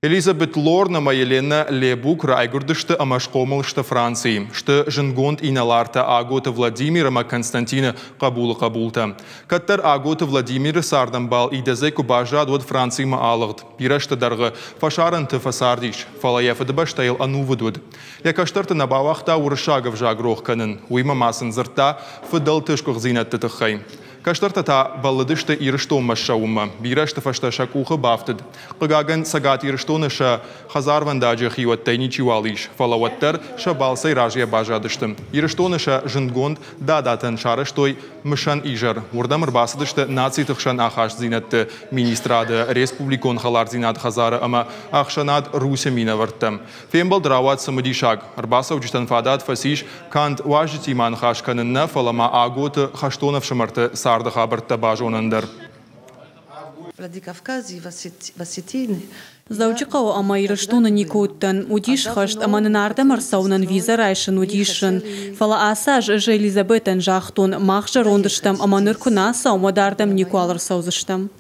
Элизабет Лорн ӕмӕ Еленӕ Лебук райгуырдысты ӕмӕ схъомыл сты Францийы. Сты зындгонд инӕлартӕ Аготы Владимир ӕмӕ Константины хъӕбулы хъӕбултӕ. Кӕддӕр Аготы Владимиры цардӕмбал идӕдзӕй куы баззад, уӕд Францимӕ алыгъд. Бирӕ азты дӕргъы фӕсарӕнты фӕцардис, фӕлӕ йӕ фыдыбӕстӕйыл ӕнувыд уыд. Йӕ кӕстӕрты нӕ бауагъта уырыссаг ӕвзаг рох кӕнын. Уыимӕ ма сын дзырдта фыдӕлты сгуыхтдзинӕдты тыххӕй. Кӕстӕртӕ та бӕллыдысты Ирыстонмӕ ссӕуынмӕ. Бирӕ азты фӕстӕ сӕ къухы бафтыд. Хъыгагӕн, Цӕгат Ирыстоны сӕ хӕдзарвӕндаджы хиуӕттӕй ничиуал ис, фӕлӕ уӕддӕр сӕ балцӕй разыйӕ баззадысты. Ирыстоны сӕ зындгонд дадатӕн сарӕзтой мысӕн изӕр. Уырдӕм ӕрбацыдысты нациты хсӕн ахастдзинӕдты министрады, республикон хӕлардзинады хӕдзары ӕмӕ ӕхсӕнад Русь-ы минӕвӕрттӕ. Фембӕлд рауад цымыдисаг. Ӕрбацӕуджытӕн фадат фӕцис канд уазджытимӕ ныхас кӕнын нӕ, фӕлӕ ма Аготы хӕстон ӕфсымӕрты царды хабӕрттӕ базонын дӕр. Владикавказе, в Осетии. Дзӕуджыхъӕуы ӕмӕ Ирыстоны никуы уыдтӕн. Уыдис хӕст ӕмӕ нын ардӕм ӕрцӕуынӕн визӕ райсын уыдис зын. Фӕлӕ ацы аз ӕз Элизабетӕн загътон, мах зӕронд стӕм ӕмӕ ныр куы нӕ ацӕуӕм, уӕд ардӕм никуал ӕрцӕудзыстӕм.